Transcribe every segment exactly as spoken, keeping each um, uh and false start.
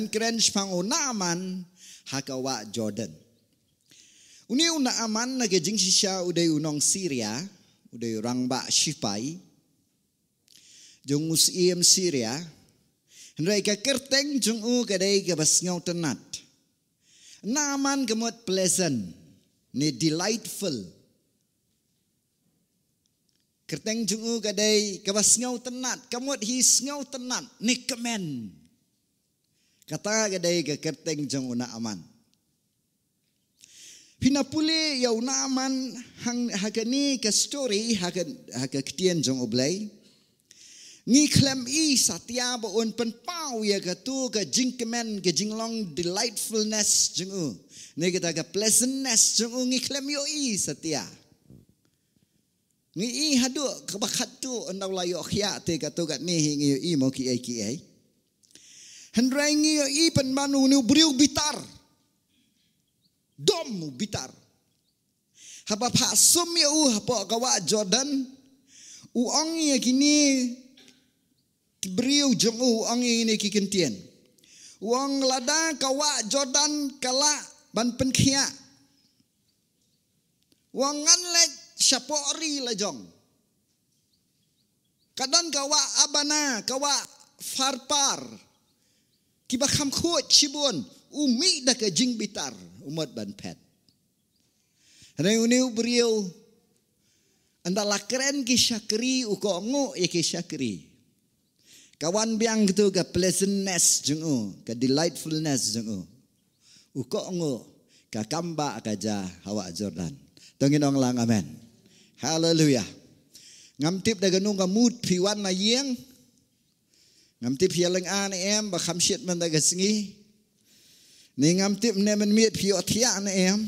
Kren shaphang u Naaman ha ka wah Jordan. Une u Naaman na ka jingshisha u dei u nong Syria, u dei u rangbah shipai jong u syiem Syria. Hynrei ka kyrteng jong u ka dei kaba sngewtynnat. Naaman ka mut pleasant, ne delightful. Kyrteng jong u ka dei kaba sngewtynnat, ka mut hi sngewtynnat, ne kmen. Kata ka dei ka kyrteng jong u Naaman. Phin ïa pule ïa u Naaman hang, ha kane ka story, ha ka, ha ka ktien jong U Blei. Ngi khlem i satia ba un pynpaw ïa kato ka jingkmen, ka jinglong delightfulness jong u, ne kata ka pleasantness jong u, ngi khlem ïohi satia. Ngi i haduh kaba khatduh ynda u la ïoh khiah te kato katne hi ngi ïohi mo kiei kiei. Hynrei ngi ïohi pynban une u briew bitar. Dom u bitar. Haba phah sum ïa u hapoh ka wah Jordan, u ong ïa kine ki briew jong u, u ong ïa kine ki kyntien. U ong lada ka wah Jordan ka lah ban pynkhiah, u ong ngan leit shapoh ri la jong. Ka don ka wah Abana, ka wah Pharpar. Kiba kham khuid shibun, u mih da ka jingbitar, u mut ban phet. Hynrei une u briew, ynda la kren ki shakri u kohnguh ïa ki shakri. Ka wan biang kato ka pleasantness jong u, ka delightfulness jong u. U kohnguh, ka kambah ka jia ha wah Jordan. To ngin ong lang amen. Haleluia. Ngam tip da kano ka mood phi wan na ïing. Ngam tip phi ïa lynga ne em ba kham shit mynta ka sngi. Ne ngam tip ne mynmiet phi ïohthiah ne em.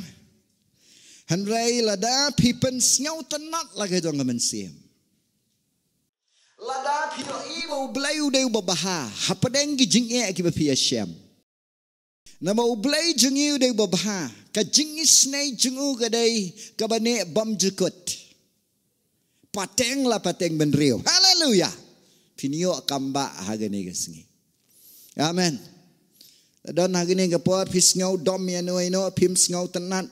Hynrei lada phi pynsngewtynnat la ka jong ka mynsiem. Lada phi ïohi ba U Blei u dei uba bha hapdeng ki jingeh kiba phi ïashem. Namar U Blei jong ngi u dei uba bha, ka jingisynei jong u ka dei kaba neh bymjukut. Pateng la pateng bynriew. Haleluia. Phin ïoh kambah ha kane ka sngi. Amen. Don ha kane ka por phi sngew dom ïano ïano, phim sngewtynnat.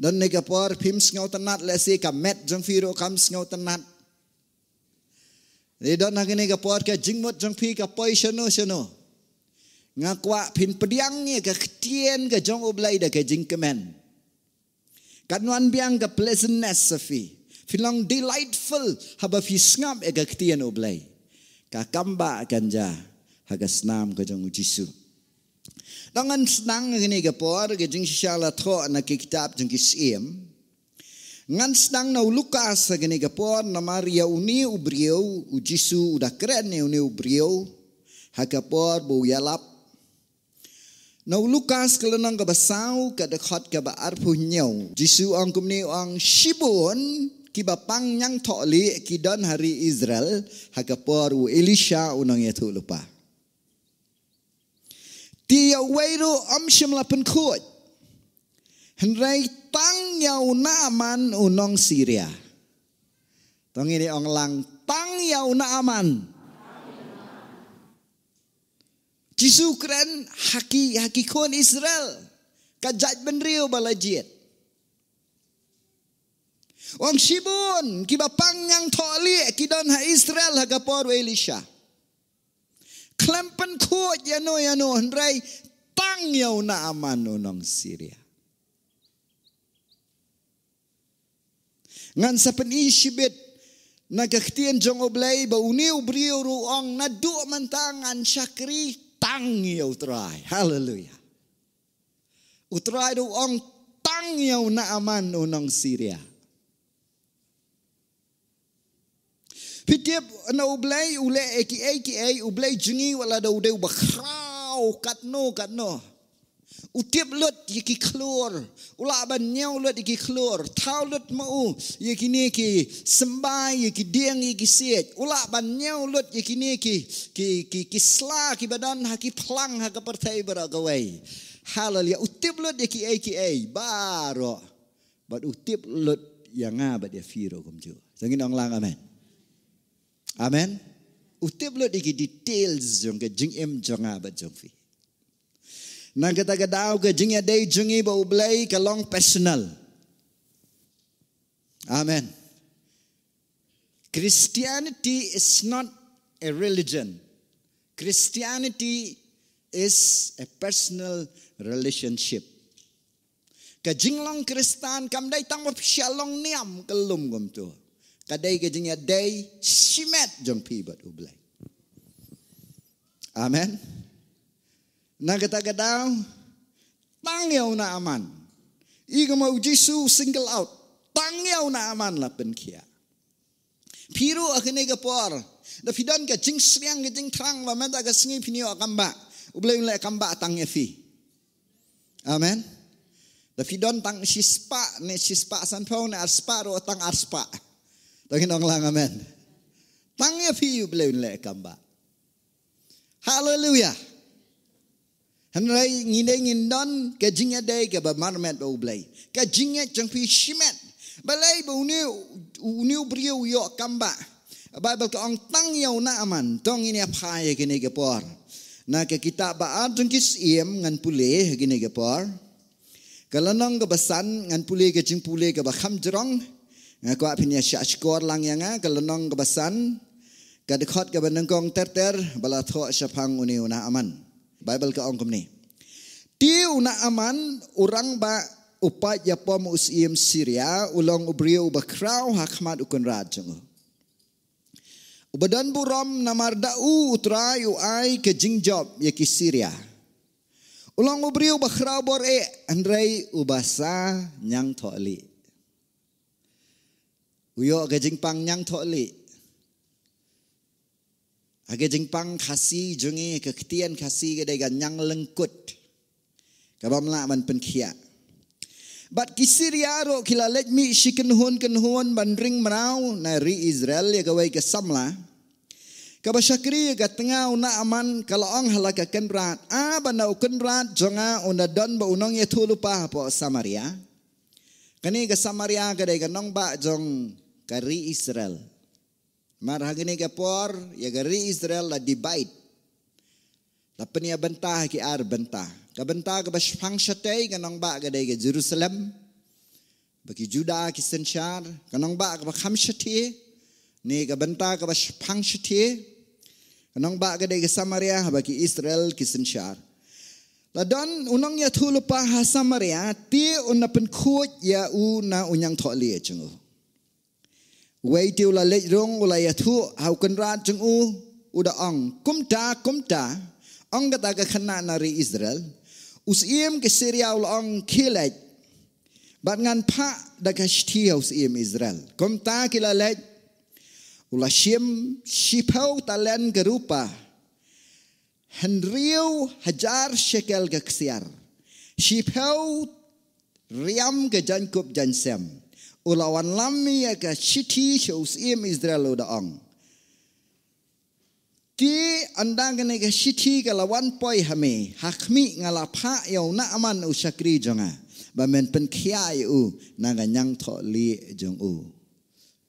Don ne ka por phim sngewtynnat, lehse ka met jong phi ruh kam sngewtynnat. Te don ha kane ka por ka jingmut jong phi ka poi shano shano. Nga kwah phin pdiang ïa ka ktien ka jong U Blei da ka jingkmen. Kan wan biang ka pleasantness ha phi. Phin long delightful haba phi sngap ïa ka ktien U Blei. Ka kambah kan jia ha ka snam ka jong U Jisu. Te ngan sdang ha kane ka por, ka jingshisha la thoh na ki kitab jong ki Syiem. Ngan sdang na u Lukas ha kane ka por, namar ïa une u briew, U Jisu u da kren ïa une u briew ha ka por ba u ïalap. Na u Lukas ka lynnong kaba saw, ka dkhot kaba arphew hynñiew. Jisu ong kumne, ong, shibun kiba pang ñiangthohlieh ki don ha ri Israel ha ka por u Elisha u nongïathuhlypa. Te ïa uwei ruh ym shym la pynkhuid. Hynrei tang ïa u Naaman u nong Syria. To ngin ong lang, tang ïa u Naaman. Jisu kren ha ki, ha ki khun Israel, ka jaitbynriew ba la jied. Ong shibun kiba pang ñiangthohlieh ki don ha Israel ha ka por u Elisha. Khlem pynkhuid ïano ïano, hynrei tang ïa u Naaman u nong Syria. Ngan sa pyni shibit na ka ktien jong U Blei ba une u briew ruh u ong, naduh mynta ngan shakri tang ïa U Trai. Haleluia. U Trai ruh u ong, tang ïa u Naaman u nong Syria. Phi tip, na U Blei u leh ïa kiei kiei, U Blei jong ngi wat la da u dei uba khraw katno katno, u tip lut ïa ki khlur. U lah ban ñiew lut ïa ki khlur. Thaw lut ma u ïa kine ki symbai, ïa ki dieng, ïa ki siej. U lah ban ñiew lut ïa kine ki, ki, ki, ki sla kiba don ha ki phlang ha ka pyrthei baroh kawei. Haleluia. U tip lut ïa kiei kiei baroh. Bad u tip lut ïa nga bad ïa phi ruh kumjuh. To ngin ong lang amen. Amen. U tip lut ïa ki details jong ka jingim jong nga bad jong phi. Na kata ka daw ka jingïadei jong ngi bad U Blei ka long personal. Amen. Christianity is not a religion. Christianity is a personal relationship. Ka jinglong Khristan kam dei tang ba phi shah long niam kyllum kumto. Ka dei ka jingïadei shimet jong phi bad U Blei. Amen. Na kata ka daw, tang ïa u Naaman. I ka ma u Jisu single out. Tang ïa u Naaman la pynkhiah. Phi ruh ha kane ka por, da phi don ka jingsliang ka jingthrang ba mynta ka sngi phin ïoh kam ba, U Blei un leh kam ba tang ïa phi. Amen. Da phi don tang shispah ne shispah sanphew ne arspah ruh tang arspah. Tang ïa nong lang amen. Tang ïa phi U Blei un leh kam ba. Haleluya. Hynrei ngi dei ngin don ka jingïadei kaba marmet bad U Blei. Ka jingngeit jong phi shimet. Balei ba une, une u briew u ïoh kam ba. Baibl ka ong tang ïa u Naaman, to ngin ïa phai ha kine ki por. Na ka kitab ba ar jong ki Syiem ngan pule ha kine ki por. Ka lynnong kaba san ngan pule ka jingpule kaba kham jrong. Nga kwah phin ïa shah shkor lang ïa nga, ka lynnong kaba san, ka dkhot kaba nyngkong ter ter, ba la thoh shaphang une u Naaman. Baibl ka ong kumne. Te u Naaman, u rangbah, u paid ïapom u syiem Syria, u long u briew uba khraw ha khmat u kynrad jong u. Uba don burom namar da u U Trai u ai ka jingjop ïa ki Syria. U long u briew uba khraw bor eh, hynrei uba sa ñiangthohlieh. U ïoh ka jingpang ñiangthohlieh. Ha ka jingpang Khasi jong ngi, ka ktien Khasi ka dei ka ñianglyngkut. Kaba ym lah ban pynkhiah. Bad ki Syria ruh ki la leit mih shi kynhun kynhun ban ring mraw na ri Israel ïa kawei ka samla. Kaba shakri ïa ka tnga u Naaman ka la ong ha la ka kynrad, a ba na u kynrad jong nga un da don ba u nongïathuhlypa hapoh Samaria. Kane ka Samaria ka dei ka nongbah jong ka ri Israel. Mar ha kane ka por, ïa ka ri Israel la divide. La pynïabynta ha ki ar bynta. Ka bynta kaba shipang shatei ka nongbah ka dei ka Jerusalem. Ba ki Juda ki synshar, ka nongbah kaba kham shathie. Ne ka bynta kaba shipang shathie. Ka nongbah ka dei ka Samaria, ba ki Israel ki synshar. La don u nongïathuhlypa ha Samaria, te un da pynkhuid ïa u na u ñiangthohlieh jong u. Wei te u la leit rung u la ïathuh ha u kynrad jong u, u da ong, kumta, kumta, ong kata ka khynnah na ri Israel, u syiem ka Syria u la ong khie leit, bad ngan phah da ka shithi ha u syiem Israel. Kumta ki la leit, u la shim shiphew talen ka rupa, hynriew hajar shekel ka ksiar. Shiphew riam ka jaiñkup jaiñsem. U la wanlam ïa ka shithi sha u syiem Israel u da ong. Te ynda kane ka shithi ka la wan poi ha me, ha khmih nga la phah ïa u Naaman u shakri jong nga. Ba men pynkhiah ïa u na ka ñiangthohlieh jong u.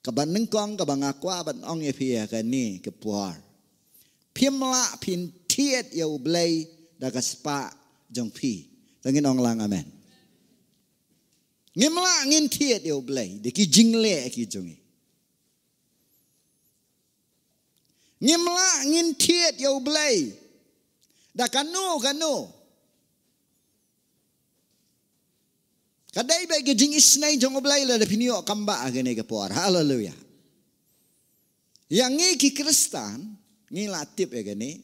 Kaba nyngkong kaba nga kwah ban ong ïa phi ha kane ka por. Phim lah phin thied ïa U Blei da ka spah jong phi. Te ngin ong lang amen. Ngim lah ngin thied ïa U Blei da ki jingleh ki jong ngi. Ngim lah ngin thied ïa U Blei da kano kano. Ka dei beit ka jingisynei jong U Blei lada phin ïoh kam ba ha kane ka por. Haleluya. Ïa ngi ki Khristan, ngi la tip ïa kane.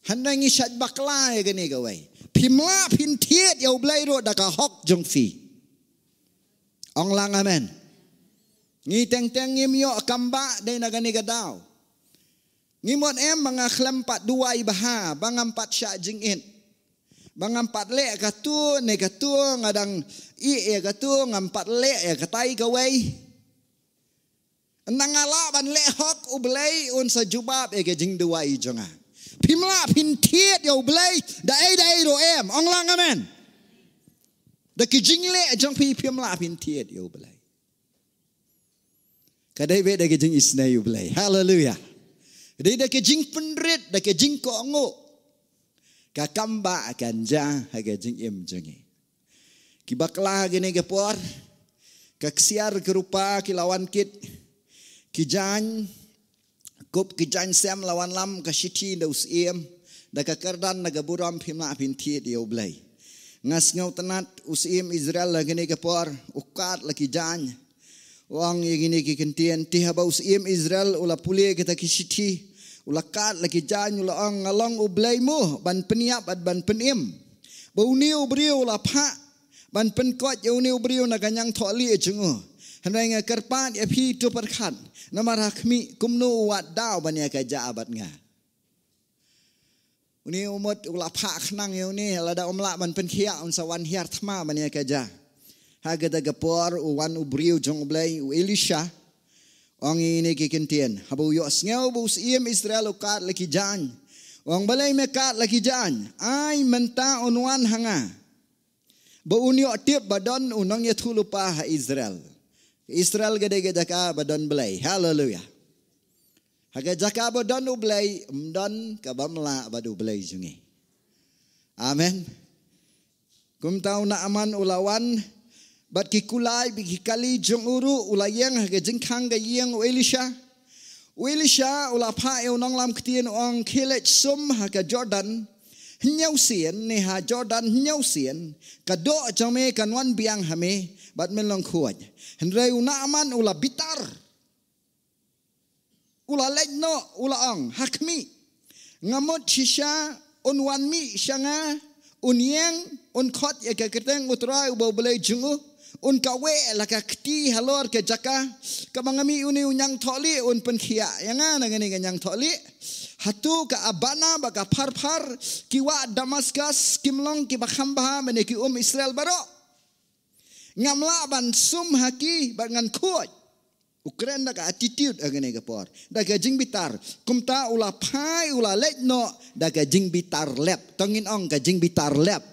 Hynrei ngi shait bakla ïa kane kawei. Phim lah phin thied ïa U Blei ruh da ka hok jong phi. Ong lang amen. Ngi teng teng ngim ïoh kam ba dei na kane ka daw. Ngi mut em ba nga khlem pat duwai bha, ba ngam pat shah jingit. Ba ngam pat leh katu ne katu, nga dang ïeh ïa katu, ngam pat leh ïa katai kawei. Ynda nga lah ban leh hok, U Blei un sa jubab ïa ka jingduwai jong nga. Phim lah phin thied ïa U Blei da ei da ei ruh em. Ong lang amen. Da ki jingleh jong phi phim lah phin thied ïa U Blei. Ka dei beit da ka jingisynei U Blei. Haleluya. Ka dei da ka jingpynrit, da ka jingkohnguh. Ka kam ba kan ja ha ka jingim jong ngi. Ki bakla ha kane ka por, ka ksiar ka rupa ki la wan kit, ki jaiñ, kup ki jaiñ sem la wan lam ka shithi da u syiem, da ka kyrdan da ka burom phim lah phin thied ïa U Blei. Nga sngewtynnat u syiem Israel ha kane ka por, u kad la ki jaiñ. U ong ïa kine ki kyntien, te haba u syiem Israel u la pule kita ki shithi, u la kad la ki jaiñ, u la ong, nga long U Blei mo ban pynïap bad ban pynim? Ba une u briew u la phah ban pynkoit ïa une u briew na ka ñiangthohlieh jong u. Hynrei nga kyrpad ïa phi to pyrkhat, namar ha khmih kumno u wad daw ban ïa ka ja bad nga. Une u mut u la phah khnang ïa une, lada um lah ban pynkhiah un sa wan hiar thma ban ïa ka ja. Ha kata ka por u wan u briew jong U Blei, u Elisha, u ong ïa kine ki kyntien. Haba u ïohsngew ba u syiem Israel u kad la ki jaiñ, u ong, balei me kad la ki jaiñ? Ai mynta un wan ha nga ba un ïoh tip ba don u nongïathuhlypa ha Israel. Israel ka dei ka jaka ba don Blei. Haleluia. Ha ka jaka ba don U Blei, ym don kaba ym lah bad U Blei jong ngi. Amen. Kumta u Naaman u la wan bad ki kulai bad ki kali jong u ruh, u la ïeng ha ka jingkhang ka ïing u Elisha. U Elisha u la phah ïa u nonglam ktien, u ong, khie leit sum ha ka Jordan hynñiew sien, ne ha Jordan hynñiew sien, ka doh jong me kan wan biang ha me bad men long khuid. Hynrei u Naaman u la bitar. U la leit noh, u la ong, ha khmih, nga mut shisha un wan mih sha nga, un ïeng, un khot ïa ka kyrteng U Trai uba U Blei jong u, un kaweh la ka kti halor ka jaka kaba nga mih, une u ñiangthohlieh un pynkhiah ïa nga na kane ka ñiangthohlieh. Hato ka Abana bad ka Pharpar, ki wah Damaskas, kim long kiba kham bha mane ki um Israel baroh? Ngam lah ban sum ha ki bad ngan khuid. U kren da ka attitude ha kane ka por, da ka jingbitar. Kumta u la phai, u la leit noh da ka jingbitar lep. To ngin ong, ka jingbitar lep.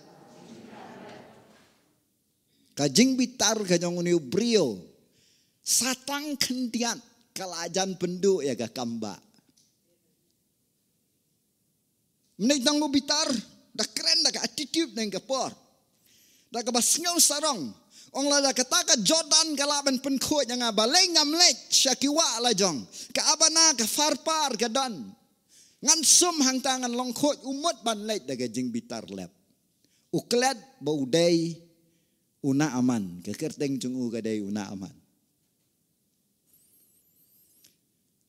Ka jingbitar ka jong une u briew, sa tang khyndiat ka la jan pynduh ïa ka kam ba. Mynta tang u bitar, da kren da ka attitude na kane ka por, da kaba sngew sarong. Ong, lada kata ka Jordan ka lah ban pynkhuid ïa nga, balei ngam leit sha ki wah la jong? Ka Abana, ka Pharpar ka don. Ngan sum hangta, ngan long khuid. U mut ban leit da ka jingbitar lep. U klet ba u dei u Naaman, ka kyrteng jong u ka dei u Naaman.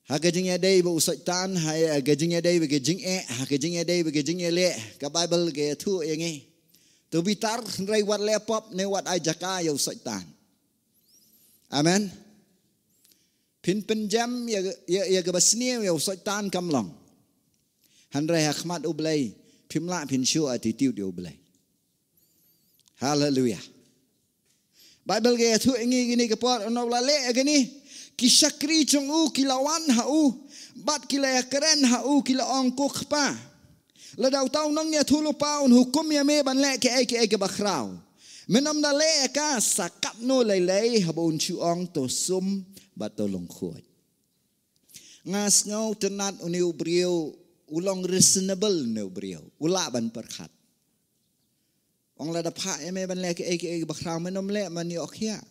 Ha ka jingïadei bad u Soitan, ha ka jingïadei bad ka jingeh, ha ka jingïadei bad ka jingïaleh, ka Baibl ka ïathuh ïa ngi, to bitar, hynrei wat leh pop ne wat ai jaka ïa u Soitan. Amen. Phin pynjem ïa, ïa, ïa kaba sniew ïa u Soitan kam long. Hynrei ha khmat U Blei phim lah phin show attitude ïa U Blei. Haleluia. Baibl ka ïathuh ïa ngi kine ki por, u la leh ïa kine, ki shakri jong u ki la wan ha u bad ki la ïakren ha u, ki la ong, ko kpa, lada uta u nongïathuhlypa un hukum ïa me ban leh kaei kaei kaba khraw, men ym da leh ïa ka. Sa katno lei lei haba un shu ong, to sum bad to long khuid. Nga sngewtynnat une u briew u long reasonable, une u briew u lah ban pyrkhat. Ong, lada phah ïa me ban leh kaei kaei ba khraw, men ym leh, men ïoh khiah.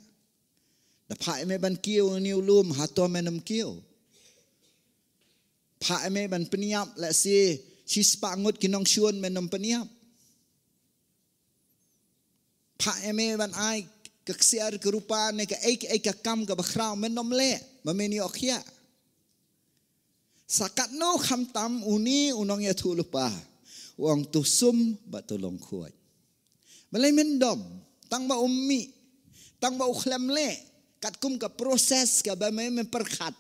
Da phah ïa me ban kiew ïa une u lum, hato men ym kiew? Phah ïa me ban pynïap, lehse shispah ngut ki nongshun, men ym pynïap. Phah ïa me ban ai ka ksiar ka rupa ne kaei kaei ka kam kaba khraw, men ym leh, ma men ïoh khiah. Sa katno khamtam une u nongïathuhlypa u ong, to sum bad to long khuid. Balei men dom? Tang ba um mih, tang ba u khlem leh katkum ka process kaba me, me pyrkhat.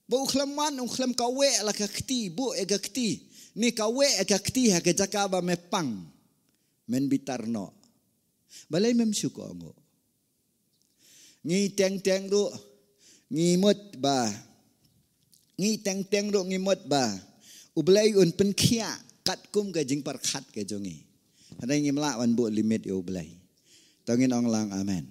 Ba u khlem wan, u khlem kaweh la ka kti, buh ïa ka kti, ne kaweh ïa ka kti ha ka jaka ba me pang, men bitar noh. Balei mem shu kohnguh? Ngi teng teng ruh ngi mut ba, ngi teng teng ruh ngi mut ba U Blei un pynkhiah katkum ka jingpyrkhat ka jong ngi. Hynrei ngim lah ban buh limit ïa U Blei. To ngin ong lang amen.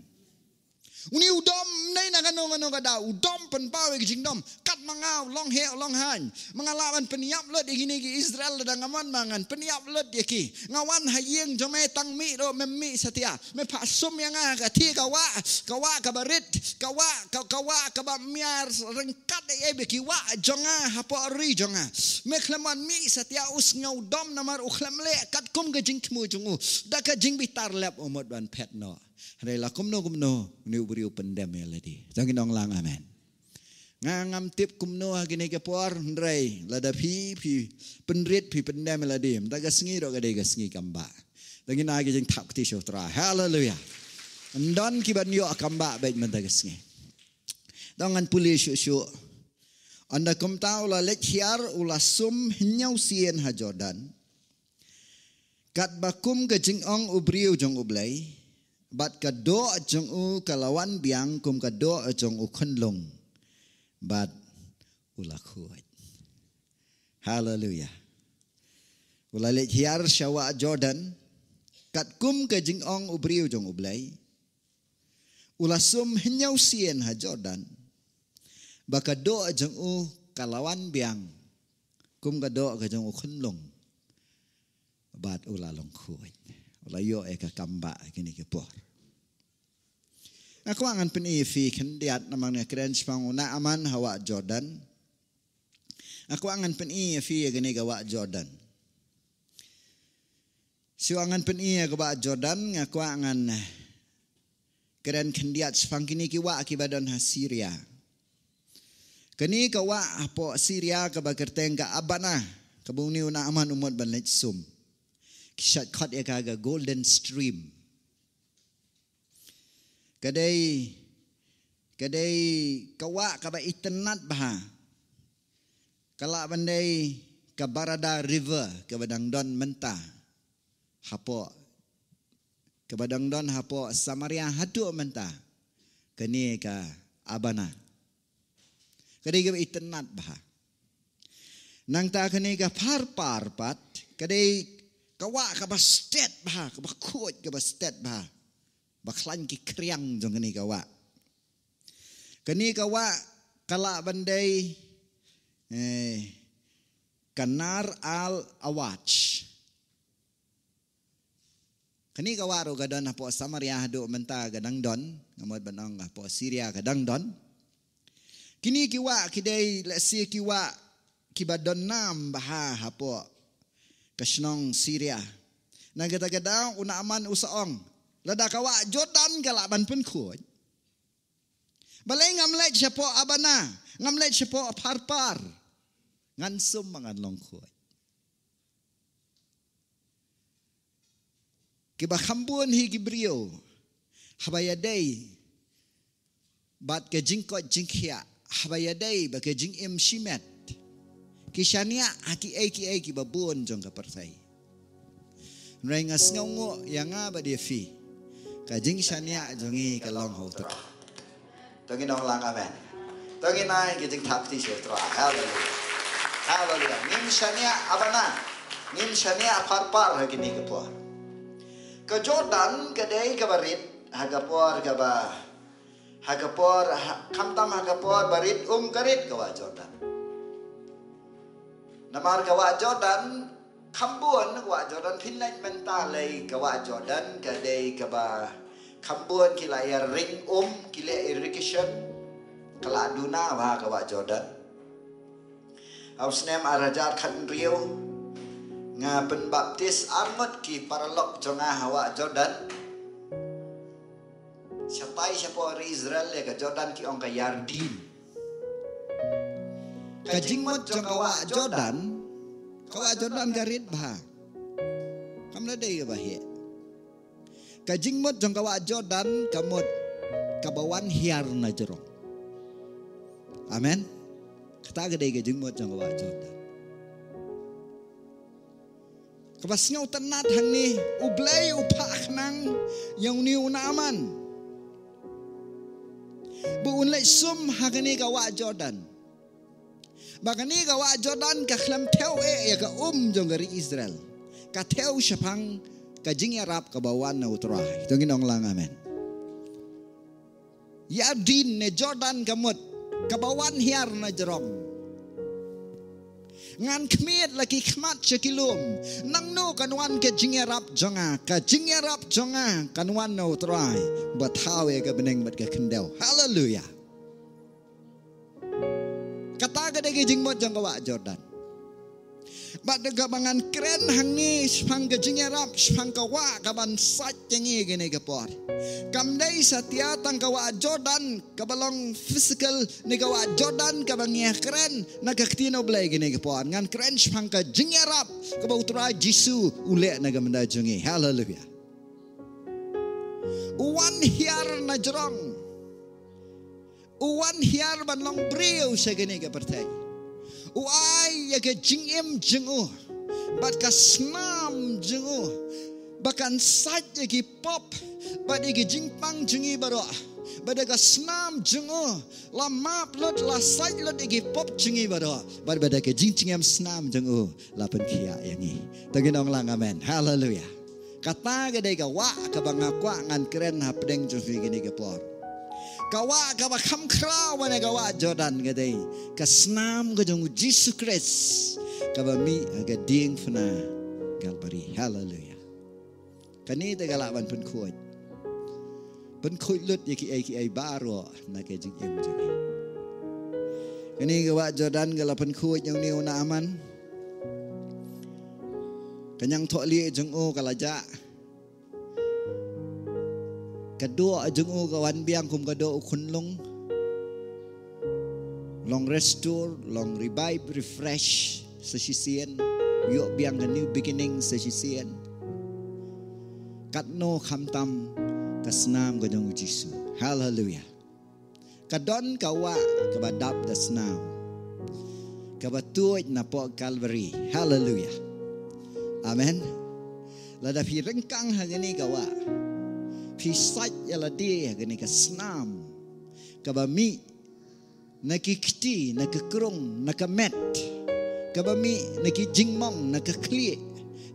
Uni u dom, ym dei na kano kano ka daw, u dom pynpaw ïa ka jingdom. Katba nga u long heh u long haiñ, ma nga lah ban pynïap lut ïa kine ki Israel, lada nga mon ma ngan pynïap lut ïa ki. Nga wan ha ïing jong me tang mih ruh mem mih satia. Me phah sum ïa nga ha ka thie ka wah, ka wah kaba rit, ka wah, ka, ka wah kaba mih ryngkat ïa, ïa ki wah jong nga hapoh ri jong nga. Me khlem wan mih satia. U sngew dom namar u khlem leh katkum ka jingthmu jong u. Da ka jingbitar lep u mut ban phet noh. Hynrei la kumno kumno, une u briew u pyndem ïa lade. To ngin ong lang amen. Nga ngam tip kumno ha kine ki por, hynrei lada phi, phi pynrit, phi pyndem ïa lade, mynta ka sngi ruh ka dei ka sngi kam bah. To ngin ai ka jingthap kti sha u Trai. Haleluia. Ym don kiban ïoh kam bah beit mynta ka sngi. To ngan pule shuh shuh. Ynda kumta u la leit hiar, u la sum hynñiew sien ha Jordan, katba kum ka jingong u briew jong U Blei, bad ka doh jong u ka la wan biang kum ka doh jong u khunlung, bad u la khuid. Haleluia. U la leit hiar sha wah Jordan, katkum ka jingong u briew jong U Blei. U la sum hynñiew sien ha Jordan, ba ka doh jong u ka la wan biang kum ka doh ka jong u khunlung, bad u la long khuid. U la ïoh ïa ka kam bah ha kine ki por. Nga kwah ngan pyni ïa phi khyndiat namar nga kren shaphang u Naaman ha wah Jordan. Nga kwah ngan pyni ïa phi ïa kane ka wah Jordan. Shuwa ngan pyni ïa ka wah Jordan, nga kwah ngan, eh, kren khyndiat shaphang kine ki wah kiba don ha Syria. Kane ka wah hapoh Syria kaba kyrteng ka Abana, kaba une u Naaman u mut ban leit sum. Ki shait khot ïa ka ka Golden Stream. Ka dei, ka dei ka wah kaba itynnad bha. Ka lah ban dei ka Barada River kaba dang don mynta hapoh, kaba dang don hapoh Samaria haduh mynta. Kane ka Abana. Ka dei kaba itynnad bha. Nangta kane ka Pharpar pat, ka dei ka wah kaba stet bha, kaba khuid, kaba stet bha. Ba khlaiñ ki kriang jong kane ka wah. Kane ka wah ka lah ban dei, eh, ka Nahr al Awaj. Kane ka wah ruh ka don hapoh Samaria haduh mynta ka dang don, nga mut ban ong hapoh Syria ka dang don. Kine ki wah ki dei lehse ki wah kiba don nam bha hapoh ka shnong Syria. Na kata ka daw u Naaman u sa ong, lada ka wah Jordan ka lah ban pynkhuid, balei ngam leit shapoh Abana, ngam leit shapoh Pharpar? Ngan sum ba ngan long khuid. Kiba kham bun hi ki briew, haba ïadei bad ka jingkoit jingkhiah, haba ïadei bad ka jingim shimet, ki shaniah ha kiei kiei kiba bun jong ka pyrthei. Hynrei nga sngewnguh ïa nga bad ïa phi, ka jingshaniah jong ngi ka long ha u Trai. To ngin ong lang amen. To ngin ai ka jingthap kti sha u Trai. Haleluia. Haleluia. Ngim shaniah Abana, ngim shaniah Pharpar ha kine ki por. Ka Jordan ka dei kaba rit ha ka por kaba, ha ka por, ha, khamtam ha ka por ba rit um ka rit ka wah Jordan. Namar ka wah Jordan kham bun, ka wah Jordan, phin leit mynta lei, ka wah Jordan ka dei kaba kham bun ki la ïa ring um, ki leh irrigation. Ka la duna bha ka wah Jordan. Ha u snem ar hajar khathynriew nga pynbaptis ar ngut ki paralok jong nga ha wah Jordan. Shatai shapoh ri Israel ïa ka Jordan ki ong ka Yarden. Ka jingmut jong ka wah Jordan, ka wah Jordan ka rit bha. Kam da dei kaba heh. Ka jingmut jong ka wah Jordan ka mut kaba wan hiar na jrong. Amen. Kata ka dei ka jingmut jong ka wah Jordan. Kaba sngewtynnat hangne, U Blei u phah khnang ïa une u Naaman ba un leit sum ha kane ka wah Jordan. Ba kane ka wah Jordan ka khlem thew eh ïa ka um jong ka ri Israel. Ka thew shaphang ka jingïarap kaba wan na u Trai. To ngin ong lang amen. Yarden ne Jordan ka mut, kaba wan hiar na jrong. Ngan khmied la ki khmat sha ki lum. Nangno kan wan ka jingïarap jong nga? Ka jingïarap jong nga kan wan na U Trai, ba thaw ïa ka bneng bad ka khyndew. Haleluya. Kata ka dei ka jingmut jong ka wah Jordan. Bad kaba ngan kren hangne shaphang ka jingïarap shaphang ka wah kaban sait ïa ngi kane ka por. Kam dei satia tang ka wah Jordan kaba long physical, ne ka wah Jordan kaba ngi kren na ka ktien U Blei kane ka por. Ngan kren shaphang ka jingïarap kaba U Trai Jisu u leh na ka bynta jong ngi. Haleluya. U wan hiar na jrong. U wan hiar ban long briew sha kane ka pyrthei. U ai ïa ka jingim jong u bad ka snam jong u, ba kan sait ïa ki pop bad ïa ki jingpang jong ngi baroh. Bad da ka snam jong u la map lut, la sait lut ïa ki pop jong ngi baroh. Bad, bad da ka jingjngem snam jong u la pynkhiah ïa ngi. To ngin ong lang amen. Haleluya. Kata ka dei ka wah kaba nga kwah ngan kren hapdeng jong phi kane ka por. Ka wah kaba kham khraw ban ïa ka wah Jordan ka dei ka snam ka jong U Jisu Khrist kaba mih ha ka diengphna Kalbari. Haleluya. Kane te ka lah ban pynkhuid, pynkhuid lut ïa kiei kiei baroh na ka jingim jong ngi. Kane ka wah Jordan ka la pynkhuid ïa une u Naaman. Ka ñiangthohlieh jong u ka la jah. Ka doh jong u ka wan biang kum ka doh u khunlung. Long restore, long revive, refresh sa shisien. Ïoh biang ka new beginning sa shisien. Katno khamtam ka snam ka jong U Jisu. Haleluya. Ka don ka wah kaba dap da snam, kaba tuid napoh Kalbari. Haleluya. Amen. Lada phi ryngkang ha kane ka wah, phi sait ïa lade ha kane ka snam kaba mih na ki kti, na ka krung, na ka met, kaba mih na ki jingmong, na ka khlieh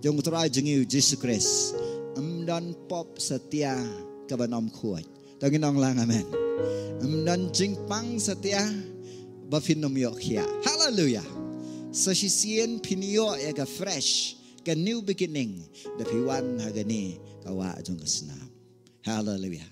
jong U Trai jong ngi U Jisu Khrist, ym don pop satia kaban ym khuid. To ngin ong lang amen. Ym don jingpang satia ba phin ym ïoh khiah. Haleluya. Sa shisien phin ïoh ïa ka fresh, ka new beginning da phi wan ha kane ka wah jong ka snam. Haleluya.